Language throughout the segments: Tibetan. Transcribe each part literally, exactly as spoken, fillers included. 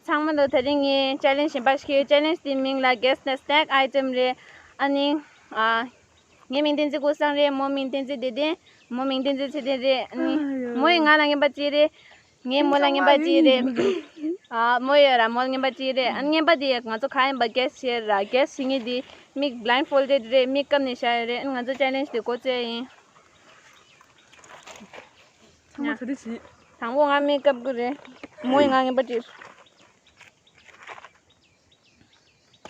ཚང་མ་ལ་དེ་རིང་ངས་ཅེ་ལེན་ཇི་གཞན་པ་ཞིག་ཡོད། ཅེ་ལེན་ཇི་དེའི་མིང་ལ་གེས་ནས་སྣེག་ཨའི་ཊེམ་རེད། ཨ་ནི་ཨ་ངའི་མིང་བསྟན་འཛིན་ཀུན་བཟང་རེད། མོའི་མིང་བསྟན་འཛིན་བདེ་ལྡན། མོའི་མིང་བསྟན་འཛིན་ཚེ་བརྟན་རེད། ཨ་ནི་མོ་ཡིས་ང་ལ་རྔན་པ་གཅིག་རེད། ངས་མོ་ལ་རྔན་པ་གཅིག་རེད། ཨ་མོ་ཡོད་ར་མོ་ལ་རྔན་པ་གཅིག་རེད། ཨ་ནི་རྔན་པ་དེ་ང་ཚོ་ག་ཡིན་པ་གེས་བྱེད་ར། གེས་བྱེད་མཁན་དེ་མིག་བླའིན་ཕོལ་ཌེཌ་རེད། མིག་བཀབ་ནས་བཞག་ཡོད་རེད། ཨ་ནི་ང་ཚོ་ཅེ་ལེན་ཇི་དེ་འགོ་བཙུགས་ཡིན། ཚང་མ་ག་རེ་བྱེད། དང་པོ་ང་མིག་བཀབ་དགོས་རེད། མོ་ཡིས་ང་རྔན་པ་སྤྲད།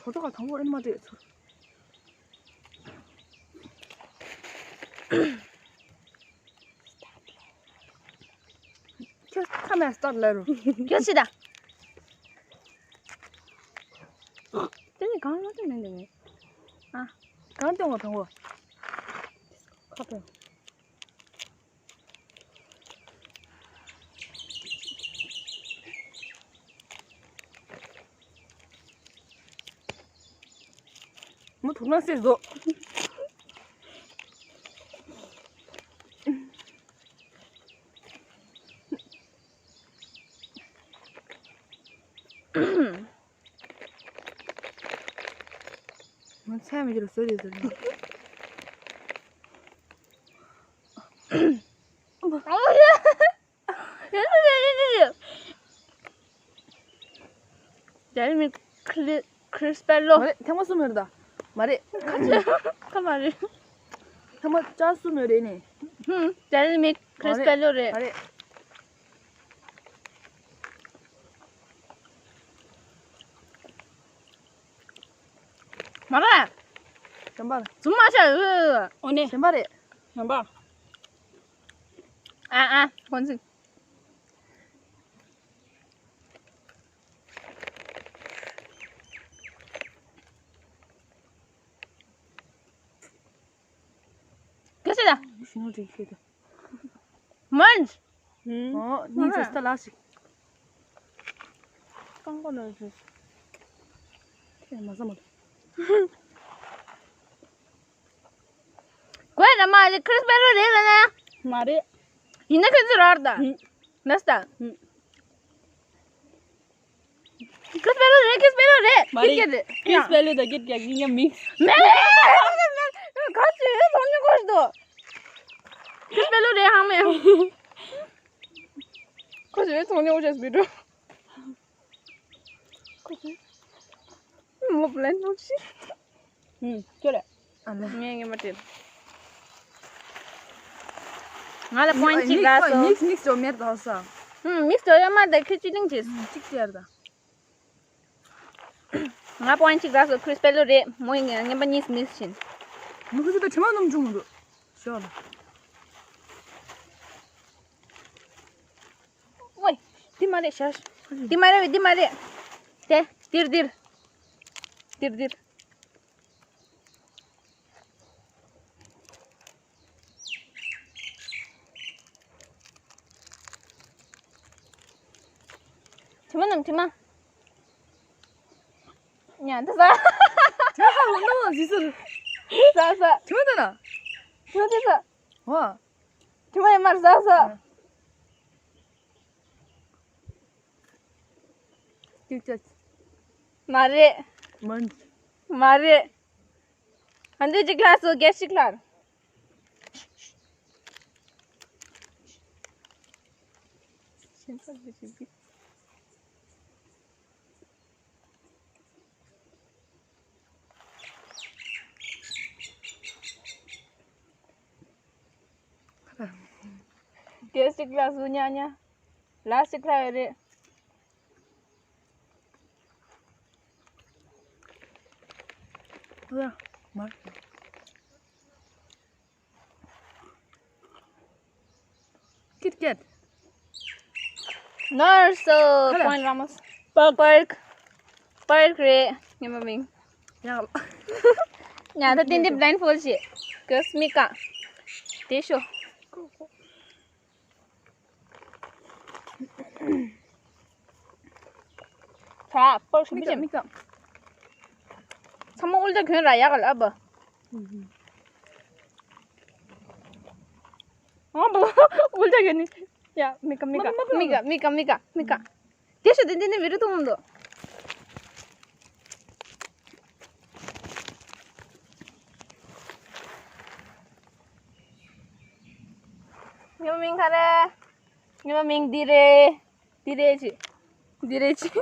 ཁྱོད་ཚོ་ག་དང་པོ་ཨེ་མ་སྤྲད་ཚུར། ཁྱོད་ཁ་ནས་སྟར་ལ་རུ། ཁྱོད་ཤི་ད། དེ་ནི་གང་ལ་དེ་མིན་འདུག་ནི། ཨ། གང་སྟོན་གོ་དང་པོ། ཁ་སྟོན། མོ་དུག་ནག་སེ་བཟོ། མོ་ཚད་མི་འགྱུར་བཟོ་རེད་བཟོ་རེད། དེ་ནི་ཁྲི་ཁྲིས་པེ་ལོ། མ་རེད། ཐེངས་མ་གསུམ་ཡོད་རེད་ད། མ་རེད། ཁ་ཆེ་ཁ་མ་རེད། ཐེངས་མ་ལྕགས་གསུམ་ཡོད་རེད་ནི། ཧུམ། དེ་ནི་ཁྲིས་པེ་ལོ་རེད། མ་རེད། མ་རེད། གཞན་པ་རེད། ཛུམ་མ་བྱ། འོ་ནི། གཞན་པ་རེད། གཞན་པ། ཨ་ཨ་ཁོང་ཚིག་ག་ཟེར་ད། མོན། ཨོ་ནི་ཟེར་ད་ལ་ཞིག་རྐང་པ་ནང་ཞིག་ཁྱེད་མ་ཟ་མ་ཐུབ། གོས་ར་མ་རེད། ཁྲིས་པེ་ལོ་རེད་ལ་ལ། མ་རེད། ཡིན་ན་ཁྱེད་ཚོ་རར་ད། ལས་ད། ཁྲིས་པེ་ལོ་རེད། ཁྲིས་པེ་ལོ་རེད། མ་རེད། ཁྲིས་པེ་ལོ་དང་ཀིཊ་ཀེཊ་གཉིས་ཀ་མིག་སི། མེད། ག་ཚོད་ཚོང་ཉོ་གོ་འདུག་ཁྲིས་པེ་ལོ་རེད་ཧང་མེད། ཁོ་ཚོས་ཚོང་ཉོ་གོ་ཅེས་མི་འགྲོ། ཁོ་ཚོས་མོ་པ་ལན་ནོ་ཤི། ཨུམ། ཁྱོད་རེད། ཨ་ལེ། ངས་ངས་མ་དྲན། ང་ལ་པོ་ཡིན་ཊི་གཅིག་རག་སོང་། མིག་སི་མིག་སི་ཅོ་མེད་དོ་ས། ཨུམ། མིག་སི་ཅོ་ཡོད་མ་རེད། ཁྱོད་ཅི་ལིང་བྱེད། ཨུམ། གཅིག་ཅར་ད། ང་པོ་ཡིན་ཊི་གཅིག་རག་སོང་། ཁྲིས་པེ་ལོ་རེད། མོ་ཡིན་ངན་པ་གཉིས་མིག་སི་བྱིན། མི་ཁུ་ཚོ་ད་དྲི་མ་ནོམ་བྱུང་མི་འདུག་ཤོག་ལ། ཝེ། འདི་མ་རེད་ཤག་འདི་མ་རེད། འདི་མ་རེད། དེ་འདིར་འདིར། འདིར་འདིར། དྲི་མ་ནང་དྲི་མ། ཉ་འདི་ཟ། དྲི་མ་ཧ་ལམ་ནང་ལ་ཟི་ཟི། ཟ་ཟ། དྲི་མ་འདི་ན། དྲི་མ་འདི་ཟ། ཝ། དྲི་མ་ཡ་མར་ཟ་ཟ། ཀིག་ཀེཊ། མ་རེད། མོན། མ་རེད། ཨ་འདི་གཅིག་ལྷག་སོང་། གེས་གཅིག་ལྷག་གེས་གཅིག་ལྷག་སོང་། ཉ་ཉ། ལ་གཅིག་ལྷག་ཡོད་རེད། ཨ་མ། ཀིག་ཀེཊ། ནར་སི། ཁ་ལ། པོ་ཡིན་ཊི་རག་མ་སོང་། པར་ཀ། པར་ཀ་རེད། ངའི་མ་མིང་། ཡག་ལ། ཉ་ད་ཏན་ཏན་བླའིན་ཕོལ་ཌེཌ་བྱེད། གོས་མིག་ག་དེ་ཤོ། ད་པར་ཤུ་མིག་ག་མིག་ག་ཚང་མ་ཨུལ་ཏ་གྱོན་ར་ཡག་ག་ལ་ཨ་བ། ཨ་བ་ཨུལ་ཏ་གྱོན་ནི། ཡ་མིག་ག་མིག་ག་མིག་ག་མིག་ག་མིག་ག་མིག་ག་དེ་ཤོད་དེ་འདི་ནི་བི་རི་ཐུང་མི་འདུག་ཉི་མ་མིང་ག་རེ། ཉི་མ་མིང་འདི་རེད། འདི་རེད་ཅི། འདི་རེད་ཅི།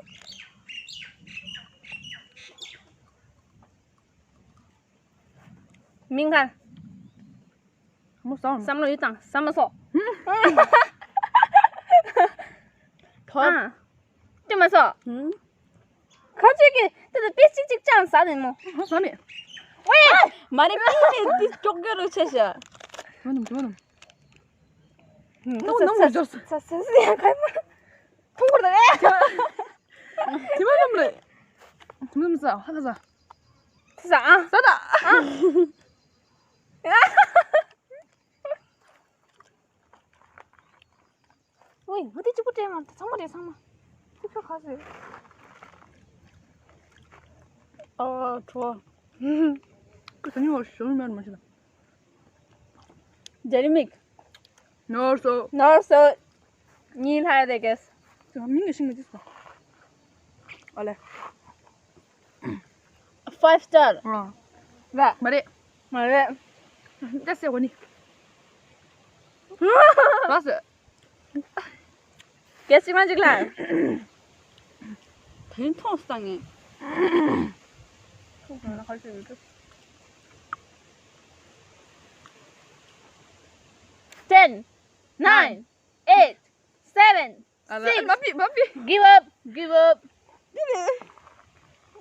མིང་ག་མོ་བསམ་བསམ་བློ་ཡོད་དང་བསམ་མ་སོང་། ཐོབ། ཨ། ལྟོས་མ་སོང་། ཧུམ། ཁ་ཅིག་གིས་དེ་ལ་དཔེ་གཅིག་གཅིག་ཅང་ཟ་ནས་མོ། ཧ་ཟ་མེད། ཝེ། མ་རེད་པིན་ནས་དེ་ཀྱོག་ཀྱོག་རུ་ཆེ་ཤ། དེ་མ་ནམ་དེ་མ་ནམ། ནོ་ནོ་མོ་འབྱོར་སོང་། ས་ས་ས་ཡ་ཁ་མ། ཐུང་གུར་དང་ཨེ། དེ་མ་ནམ་རེད། དེ་མ་ནམ་ཟ་ཧ་ག་ཟ། ཟ་ཨ། ཟ་ད། ཨ། ཝེ། ང་དེ་གཅིག་པུ་སྤྲད་མ། ཚང་མ་རེད་ཚང་མ། ཁྱོད་ཁྱོད་ག་ཟེ། ཨ་ཁྲོ། ཁོ་ད་ཉོ་ཞོར་མེར་མ་ཤི་ན། Jeremic། Norso། Norso། ཉིན་ལྷ་རེ་གེས། ད་མིང་གི་ཤིང་མི་དུས་སོ། ཨ་ལེ། Five star། ར། མ་རེད། མ་རེད། ད་སེ་གོ་ནི། ལགས་སོ། གལ་སྲིད་མ་འཇིག་ལ། དེ་མཐོང་སང་ངས། Ten, nine, eight, seven, ཨ་ལ། six། མ་ཕི་མ་ཕི། Give up, give up། འདི་རེད།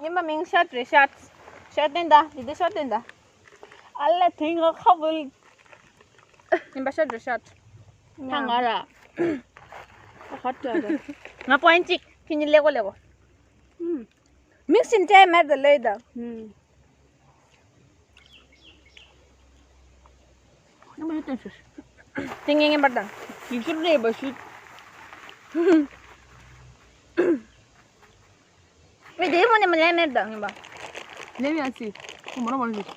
ཉིན་པ་མིང་ཤར་རེད་ཤར། ཤར་བསྟན་ད་འདི་འདི་ཤར་བསྟན་ད། ཨ་ལ་དེ་ང་ཁ་བུལ། ཉིན་པ་ཤར་རེད་ཤར། ད་ང་ར། ཁ་ཏོ་རེད། ང་པོ་ཡིན་གཅིག་ཁྱེད་གཉིས་ཀླད་ཀོར་ཀླད་ཀོར། ཨུམ། མིག་ཤིན་ཏྲེ་མེར་ད་ལོས་ད། ཨུམ། ཉི་མ་ཡོད་དོན་ཤོད། དེ་ངེས་ངེས་པར་དང་། ཡིག་ཤུབས་རེད་པ་ཤུ། ཨེ་དེའི་མོ་ནས་མ་ལེན་མེར་དང་ངེས་པ། ལེན་ཡང་སི། ཁོ་མོ་རང་མ་ལེན་ཤུ།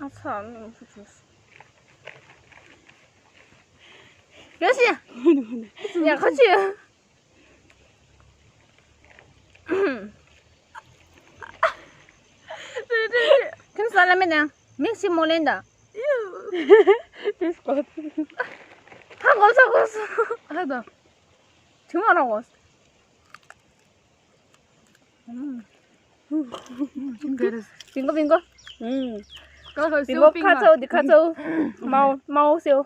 ཨ་ཚ་མིང་ཤུ་ཤུ། ཡོ་ཤི། ཡ་ཁ་ཆུ། ཁྱིམ་ས་ལ་མེད་ན་མིག་ཤི་མོ་ལེན་ད། This got. ཧ་གོ་ས་གོ་ས། ཧ་ད། དུས་མ་རང་གོ་ས། བིང་གོ་བིང་གོ། ཨུམ། བིང་གོ་ཁ་ཚོ་འདི་ཁ་ཚོ། མའོ་མའོ་སེའོ།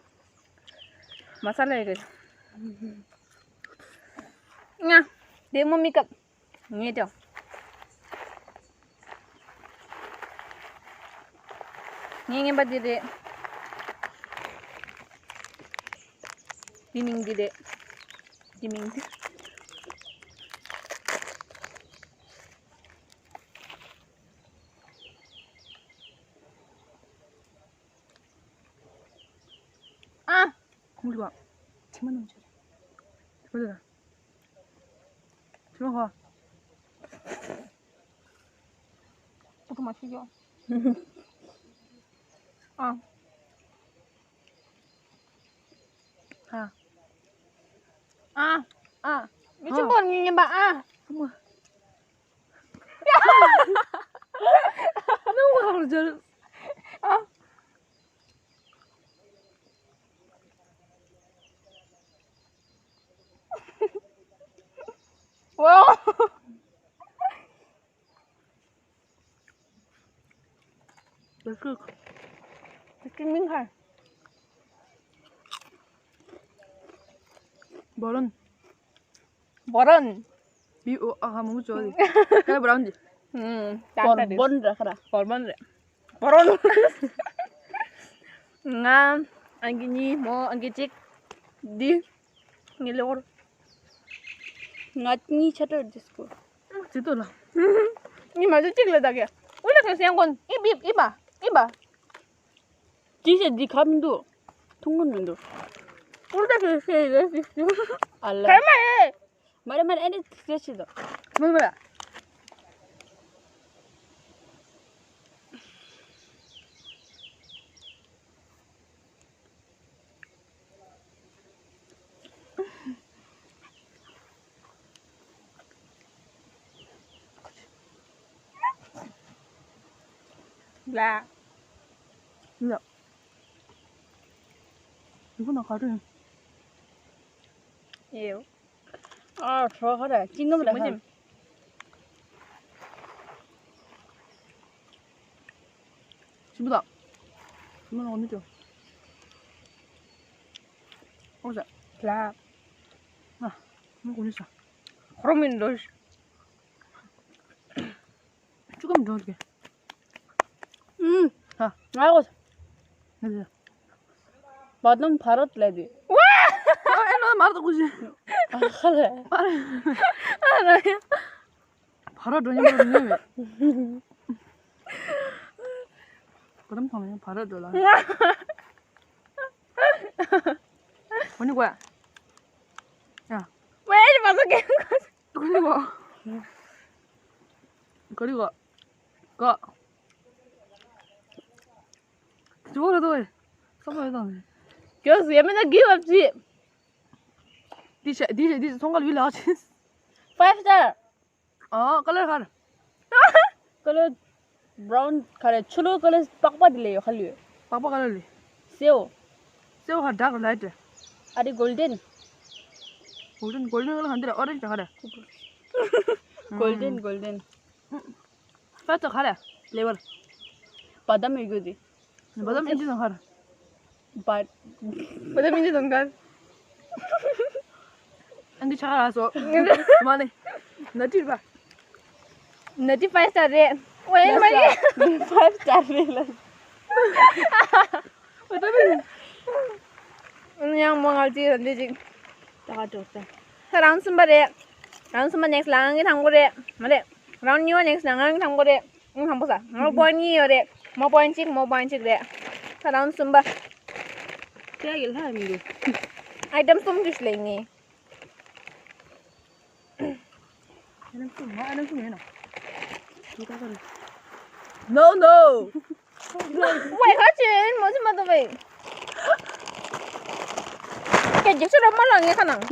མ་ས་ལ་ཡི་གེ། ང་། དེ་མོ་མི་སྐབས། ངས་ཀྱང་། ངའི་རྔན་པ་འདི་རེད། འདི་མིང་འདི་རེད། འདི་མིང་འདི། ཨ། ཁོང་རེད་པ། དྲི་མ་ནང་ཆེ་རེད། དྲི་མ་དེ་དང་། དྲི་མ་ཧོ། ཨོ་ཏོ་མ་ཤི་ཡོ། ཨ། ཨ། ཨ། ཨ། མི་ཆེན་པོར་ངེས་ངེས་པ་ཨ། ཨ་མ། ནུ་བ་ཧར་ཇར། ཨ། Wow. That's good. That's good, Minghai. Boron. Boron. B O R མང་པོ་བྱོས་ཏེ། ཁ་ལ་Boron འདི། ཧུམ། ཏག་ཏག་རེད། Boron ར་ཁ་ར། Boron རེད། Boron། ང་ཨང་ཀི་གཉིས། མོ་ཨང་ཀི་གཅིག་འདི། ངའི་ལོར། ང་གཉིས་ཆ་སྤྲོད་འདི་སྐོར། ཅི་ཏོ་ལ། ཉི་མ་ཚོ་གཅིག་ལ་བདག་གི། ཨུ་ལ་ཁ་སེང་གོན། ཨི་བི་ཨི་བ་ཨི་བ། ཅི་ཞེས་འདི་ཁ་མི་འདུག་ཐུང་ངུ་མི་འདུག་ཨུ་ལ་ཁ་སེང་ལ་ཤི་ཤི། ཨ་ལ། ག་མ་ཧེ། མ་རེད་མ་རེད། ཨ་ནི་ཟེར་ཞིག་དང་། མ་རེད་མ་རེད། ལ། ལ། ཡི་གུ་ན་ག་རེ་ཡིན། ཨེའོ། ཨ་ཧྲོ་ཧ་ར་ཅི་ནོམ་ལ་ཧ། ཞིམ་པོ་དང་། ཞིམ་པོ་ནང་མི་ཅོ། ཨོ་ཟ། ལ། ཨ། མི་གོ་ནི་ས། ཁོ་རང་མིན་འགྲོ། བཅུ་གམ་འགྲོ་གི། ཨུམ། ཧ། ང་གོ། ཧ་ཟ། བ་དམ་ཕ་རོད་ལ་དེ། ཨེ་ནོ་མར་དུ་གུ་ཞིག་ཨ་ཁ་ལ། ཨ་ར་ཡ། བ་ར་འགྲོ་ཉམས་ར་ཉེ་བས། བ་དམ་ཐང་ལ་ཡང་བ་ར་འགྲོ་ལ། གོ་ནི་གོ་ཡ། ཡ། ཝེ་རི་མ་སོ་གེ། གོ་ནི་གོ། གོ་རི་གོ། གོ། ཇོ་ར་དོ། སོ་མ་ཡོད་དང་། ཇོ་སི་ཡ་མེ་ན་གི་བབ་ཅི། དི་ཤ་དི་ཤ་དི་ཤ་ཚོང་ཁ་ལུས་ལག་ཅི། Five star། ཨོ་ཀ་ལར་ཧར། ཀ་ལར་བྷ་རའུན་ག་རེ་ཆུ་ལོ་ཀ་ལར་པགས་པ་དེ་ལས་ཡོད་ཁ་ལུས། པགས་པ་ཀ་ལར་ལུས། སེའུ། སེའུ་ཧར་ཌག་ལའིཊ། ཨ་རེ་གོལ་ཌེན། གོལ་ཌེན་གོལ་ཌེན་ཀ་ལར་ཧན་དེ་ལ་ཨོ་རེན་ཇི་ཧར། གོལ་ཌེན་གོལ་ཌེན། ཕ་ཏོ་ཁ་ར། ལེ་བར། བ་དམ་ཡོད་རྒྱུ་དེ། བ་དམ་ཨིན་ཇི་དང་ཁར། བ། བ་དམ་ཨིན་ཇི་དང་ཁར། ཨན་དི་ཆ་ཁ་ར་སོ། མ་ནེ། ན་ཏི་ར་བ། ན་ཏི་ཕའི་སི་ཊར་རེད། ཝེ་མ་ཡེ། ཕའི་སི་ཊར་རེད་ལ། བ་དམ་ཨིན། ཡང་མོ་ང་ཅི་ར་འདི་ཅིག་ད་ག་འགྲོ་ས། ད་རའུན་གསུམ་པ་རེད། རའུན་གསུམ་པ་ནེག་སི་ལ་ང་གི་དང་པོ་རེད། མ་རེད། རའུན་གཉིས་པ་ནེག་སི་ལ་ང་གི་དང་པོ་རེད། ང་དང་པོ་ས། ང་པོ་ཡིན་ཊི་གཉིས་ཡོད་རེད། མོ་པོ་ཡིན་ཊི་གཅིག་མོ་པོ་ཡིན་ཊི་གཅིག་རེད། ད་རའུན་གསུམ་པ། ཁྱེད་ཀྱི་ལྷ་མི་འདུག་ཨའི་ཊེམ་གསུམ་ཅིག་ལེན་ངེས། ཨའི་ཊེམ་གསུམ་མ་ཨའི་ཊེམ་གསུམ་ཡོད་ན། དེ་ད་ག་རེད། No, no. ཝེ་ཧ་ཅན་མོ་ཅི་མ་དོ་ཝེ། ཀྱེ་རྒྱུག་ཆུ་རོ་མ་ལ་ངེ་ཁ་ནང་།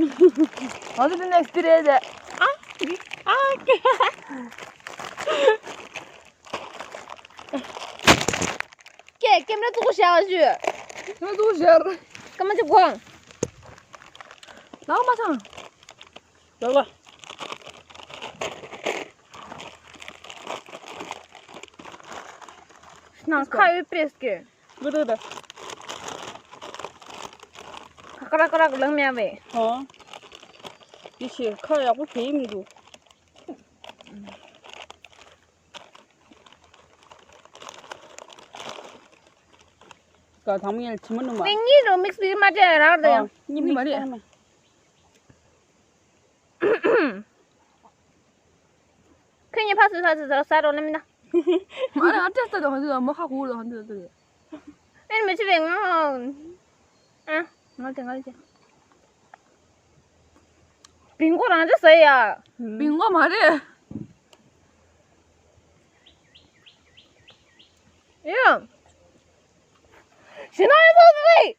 ང་ཚོ་དེ་ནེག་སི་དེ་རེད་ཟེ། ཨ། ཨ། ཀྱེ་ཀེམ་ར་བཙུགས་བཞག་ཞུ། ཀེམ་ར་བཙུགས་བཞག་ཀ་མ་ཅི་གོང་། ལག་མ་ཚང་། ལོ་ལོ། ནང་ཁ་ཡོད་པེས་ཀྱི། གུ་རུ་རུ། ཁ་ཀ་ར་ཀ་ར་ལང་མེ་བེ། ཧོ། དེ་ཕྱིར་ཁ་ཡག་པོ་བྱེད་མི་འདུག་ག་དང་མི་ཡང་ཕྱི་མ་ནུ་མ། ནི་གཉིས་རུ་མིག་སི་མ་བྱས་རག་རེད། ཨ། གཉིས་མིག་མ་རེད། སི་མ། ཁྱོད་གཉིས་ཕ་སུ་ཕ་སུ་ཟ་ཟ་རོགས་ལ་མིན་ན། མ་རེད། ཨ་ཏྲེ་ས་དང་ཧ་འདི་དང་མོ་ཧ་གོ་རོགས་ཧ་འདི་དང་ཏྲེ། ཨེ་མི་ཆི་རེད་ང་། ཨ། ང་ལྟ་ང་ལྟ། བིང་གོ་རང་ཅག་ཟ་ཡ། བིང་གོ་མ་རེད། ཡ། ཞི་ན་ཡ་ཟ་ཟ་རེད།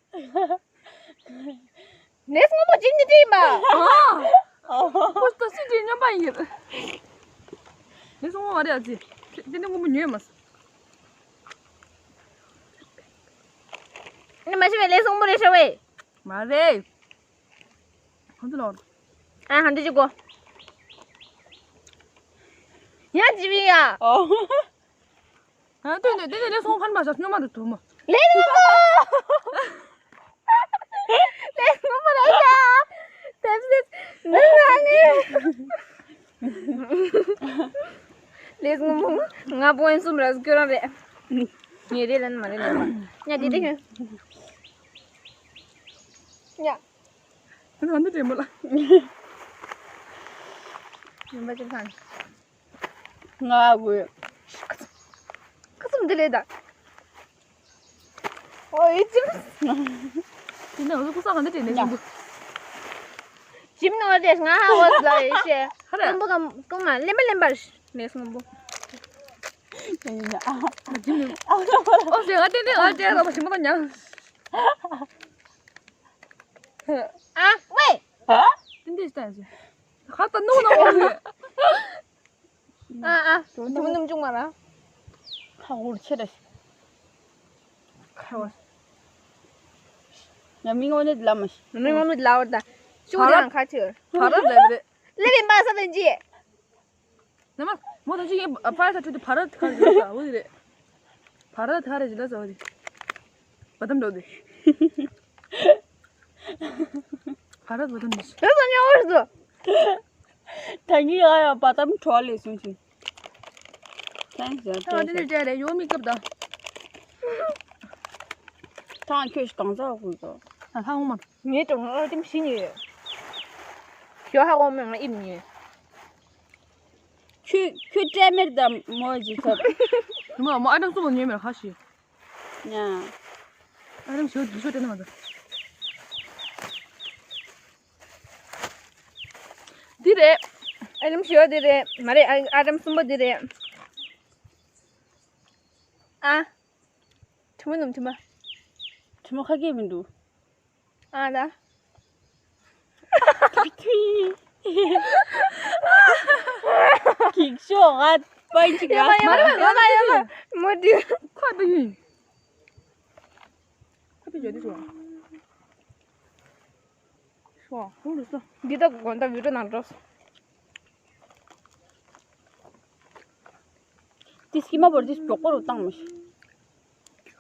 ལས་སྔོན་པོ་ཅིག་ནི་དྲིས་པ། ཨ། ཁོ་ལྟ་སི་དྲིས་སྙམ་པ་ཡིན། ལས་སྔོན་པོ་མ་རེད་ཨ་ཙི། དེ་ནི་སྔོན་པོ་ཉོས་མ་སོང་། ནི་མ་ཤི་བའི་ལས་སྔོན་པོ་རེད་ཤ་བས། མ་རེད། ཧང་ཏི་ལོར། ཨ་ཧང་ཏི་ཅི་གོ། ཡ་ཅི་བི་ཡ། ཨོ། ཨ་ཏོ་ནེ་ཏེ་ནེ་ལས་སོང་ཁན་མ་ཤ་སྨྱོ་མ་རུ་ཐོ་མོ། ལས་སོང་། ལས་སོང་མ་རེད་ཡ། ཏེབ་སི་ནི་ན་ནི། ལས་སོང་མོ་ང་པོ་ཨེན་སུམ་ར་སྐྱོ་རང་རེད། ངེ་རེ་ལན་མ་རེད་ལན་མ། ཉ་དེ་དེ་ཁྱོད། ཉ། ང་འདི་དྲན་མོ་ལ། ཡིན་པ་ཅིག་ཁང་། ང་དགོས། ཁ་ཚུམ་འདི་ལས་ད། ཨོ་ཡི་ཅིམ། དེ་ནས་ང་ཚོ་ཁུ་སང་ག་འདི་དྲན་ནས་ཡིན་པ། ཇིམ་ནང་དེ་ང་ཧ་བོ་ལ་ཡི་ཤེ། ཧ་ར། ཀུང་མ་ཀུང་མ་ལེན་པ་ལེན་པར་ལས་སྔོན་པོ། ཡིན་ཡ། ཨོ་ཟེ་ང་ཏན་ཏན་ང་ཏན་ར་བ་ཞིམ་པོ་ཉ། ཨ་ཝེ། ཏན་ཏན་ཞིག་ཏན་ཞིག་ཧ་ད་ནོ་ནོ་ཝེ། ཨ་ཨ། དུ་ནུམ་ཅུང་མ་ར། ཧ་འུར་ཆེ་ར་ཞིག་ཁ་བ། ང་མི་ངོ་ནས་ལ་མ་ཤི། ང་མི་ངོ་ནས་ལ་བར་ད། ཤུགས་དེ་རང་ཁ་ཆེ་བར། བ་ར་ལ་རེད། ལེ་བིན་པ་ས་དན་ཅི། ན་མ་མོ་དང་ཅི་ཡིན་ཕ་ས་ཁྲུ་དེ་བ་ར་ཁ་ཆེ་བར་ས་འོ་དེ་རེད། བ་ར་ཁ་རེ་ཇི་ལ་ས་འོ་དེ། བ་དམ་འགྲོ་དེ། བ་ར་བ་དམ་འགྲོ། ད་ས་ཉོ་བར་སོ། ད་ངི་ཨ་ཡ་བ་དམ་འགྲོ་ལེ་སུ་ཅི། ཐེངས་ཡ་ཨ་འདི་ནས་བྲལ་རེད་ཡོང་མི་སྐབས་དང་། ཐང་ཁྱོད་ཞིག་གང་ཟག་དགོས་དོ། ཨ་ལྷ་འོང་མ། ངའི་གྲོང་ཨ་ཏིམ་ཤི་ཉེ། ཞོ་ཧ་གོ་མེ་ང་ཨིབ་ཉེ། ཁྱོད་ཁྱོད་སྤྲད་མེར་ད་མོ་ཇི་ཐབས། མ་མ་ཨ་ཏམ་སུ་མོ་ཉེ་མེར་ཧ་ཤི། ཉ། ཨ་ཏམ་ཞོ་ཞོ་སྤྲད་ན་མ་ད། འདི་རེད། ཨ་ཏམ་ཞོ་འདི་རེད། མ་རེད་ཨ་ཨ་ཏམ་གསུམ་པོ་འདི་རེད། ཨ། དྲི་མ་ནུམ་དྲི་མ། དྲི་མ་ཁ་སྐད་མི་འདུག་ཨ་ད། གིག་ཤོག་ང་པན་ཅིག་ཡ་ཡ་མ་ཡ་མ་མོ་དྲི། ཁ་ད་ཡིན། ཁ་ད་ཡོད་དུས་སོ། ཤོག་ཧུ་རུ་སོ། འདི་ད་དགོན་ད་བི་ཏྲོ་ནང་འགྲོ། ཏི་སྐྱི་མ་བོར་ཏི་སྐྱོག་པོ་རུ་བཏང་མི་ཤེས།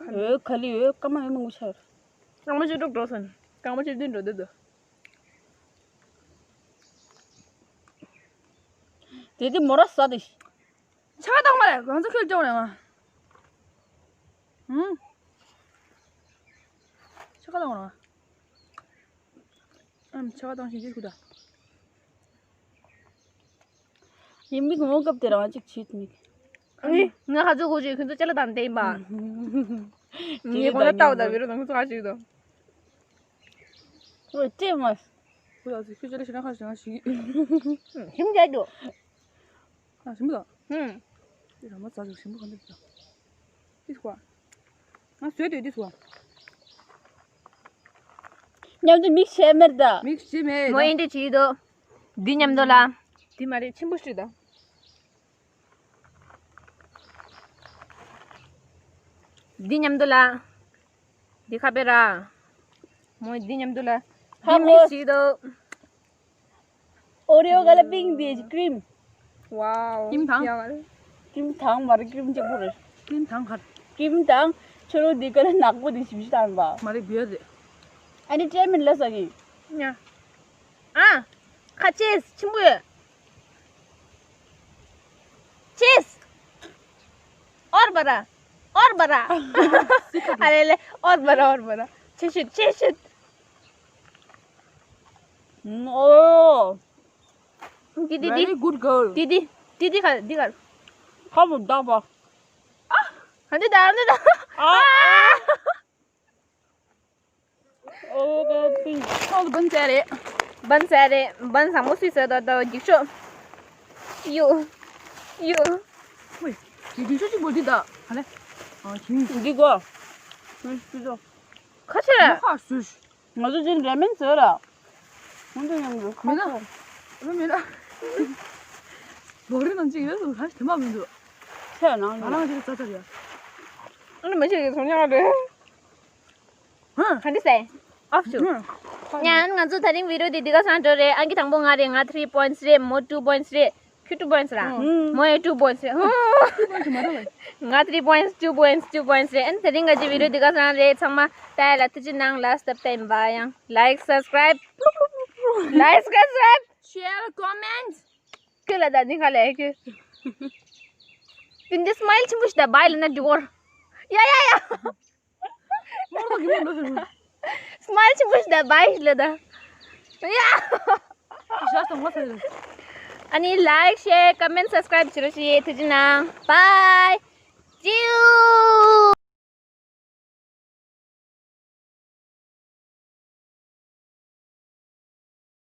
འོའི་ག་ལི་འོའི་སྐར་མ་འོའི་མང་པོ་ཆར། རྐང་མ་ཆེ་དྲུག་འགྲོ་སོང་། རྐང་མ་ཆེ་བདུན་འགྲོ་འདོད་དོ། དེ་དེ་མོ་ར་ས་དེ། ཆ་ག་བཏང་མ་རེད་ང་ཚོ་ཁྱོད་ལྕོག་རེད་ང་། ཧུམ། ཆ་ག་བཏང་མ་རེད་ང་། ཨམ་ཆ་བ་དང་ཞིང་ཆེ་ཁུ་ད། ཡིན་མིག་ངོ་སྐབས་དེ་རང་གཅིག་བྱེད་མིག་ཨ་ནི་ང་ཁ་ཚོ་གོ་ཅིག་ཁྱོད་ཚོ་ཅ་ལ་དང་བསྟན་པ། ངའི་གོང་ལ་ལྟ་བ་དང་བི་རོ་དང་ཁོ་ཚོ་ཁ་ཞིག་དང་། ཨོ་ལྟད་མ། ཁོ་ལ་ཚོ་ཁྱོད་ཅ་ལ་ཞེ་ན་ཁ་ཞིག་ང་ཞིག་ཞིམ་རྒྱག་རྒྱུ། ཨ་ཞིམ་པོ་དང་། ཧུམ། ཁྱོད་རང་མ་ཚ་ཞིག་ཞིམ་པོ་གང་འདུག་ད། ཏིས་ཀོ། ང་བཟོས་དུས་ཏིས་ཀོ། མཉམ་དུ་མིག་ཤེས་མེར་ད། མིག་ཤེས་མེད་ད། མོ་ཨིན་དྲི་བྱེད་དོ། འདི་མཉམ་དུ་ལ། འདི་མ་རེད་ཆེན་པོ་ཤི་ད། འདི་མཉམ་དུ་ལ། འདི་ཁ་པེ་ར། མོ་འདི་མཉམ་དུ་ལ། ཧ་འདི་མིག་ཤེས་དོ། ཨོ་རི་ཨོ་ག་ལ་པིང་དེ་ཀྲིམ། ཝའོ། ཀྲིམ་དང་། ཡ་ག་ལ། ཀྲིམ་དང་མ་རེད་ཀྲིམ་གཅིག་པོ་རེད། ཀྲིམ་དང་གར། ཀྲིམ་དང་ཆུ་རུ་འདི་ག་ལ་ནག་པོ་དེ་ཞིབ་ཞིབ་དང་པ། མ་རེད་བེ་རེད། ཨ་ནི་ཀྲེ་མིན་ལ་ས་གི། ཉ། ཨ། ཁ་ཅེས་ཆིམ་པོ་ཡོད། ཅེས། ཨོར་བ་ར། ཨོར་བ་ར། ཨ་ལེ་ལེ་ཨོར་བ་ར་ཨོར་བ་ར། ཆེ་ཤུད་ཆེ་ཤུད། ཨོ། ཏི་ཏི་ཏི། Very good girl. ཏི་ཏི། ཏི་ཏི་གར་འདི་གར། ཁ་བུ་བདག་པ། ཨ། ཨ་འདི་ད་ཨ་འདི་ད། ཨ། ཨ། ཨོ་ག་པི། ཁོང་ལ་བན་ཟེར་རེད། བན་ཟེར་རེད། བན་བཟང་མོ་སུས་ཟེར་ད་ད་འགྱིག་ཤོག་ཡུ། ཡུ། ཝེ། འགྱིག་ཤོག་ཅིག་པོ་འདི་ད། ཧ་ལེ། ཨ་ཁྱིམ། འདི་གོ། ཁ་ཆེ། ཁ་སུ། ང་ཚོ་ཅིག་རེ་མིན་ཟེར་ར། ང་ཚོ་མཉམ་དུ་ཁ་མེད་ན། ཁོ། མེད་ན། ལོ་རེ་ནང་ཅིག་ཡོད་སུ་ཧ་དེ་མ་མི་འདུག་ཆེ་ནང་ང་རང་ཅིག་རྩ་ཚར་ཡ། ཨ་ནི་མ་ཆེ་གི་ཚོང་ཉག་རེད། ཧ། ག་འདྲ་ཟེར། ཨབ་ཤུ། ཡང་ང་ཚོ་ད་རིང་བི་ཌིའོ་འདི་འདི་ག་སང་འགྲོ་རེད། ཨང་ཀི་དང་པོ་ང་རེད། ང་three points རེད། མོ་two points རེད། ཁྱོད་two points ར། ཧུམ། མོ་ཡང་two points རེད། ཧུམ། ང་three points two points two points རེད། ཨ་ནི་ད་རིང་ང་ཚོའི་བི་ཌིའོ་འདི་ག་སང་རེད། ཚང་མ་ལྟ་ཡ་ལ་ཐུགས་རྗེ་གནང་། ལ་སྟབས་བསྟན་པ་ཡང་like subscribe like subscribe share comment ཁྱོད་ལ་ད་ནི་ག་ལས་ཁྱོད། དེ་འདི་སྨའིལ་ཆེན་པོ་ཞིག་ད་བའི་ལ་ན་འདི་བོར། ཡ་ཡ་ཡ། མོར་དོ་གི་མོ་འགྲོ་ཟེར་བུ། སྨའིལ་ཆེན་པོ་ཞིག་ད་བའི་ལ་ད། ཡ། ཞག་སྟོང་བ་ཟེར། ཨ་ནི་like share comment subscribe བྱེད་རོགས་བྱེད། ཐུགས་རྗེ་གནང་། Bye. See you.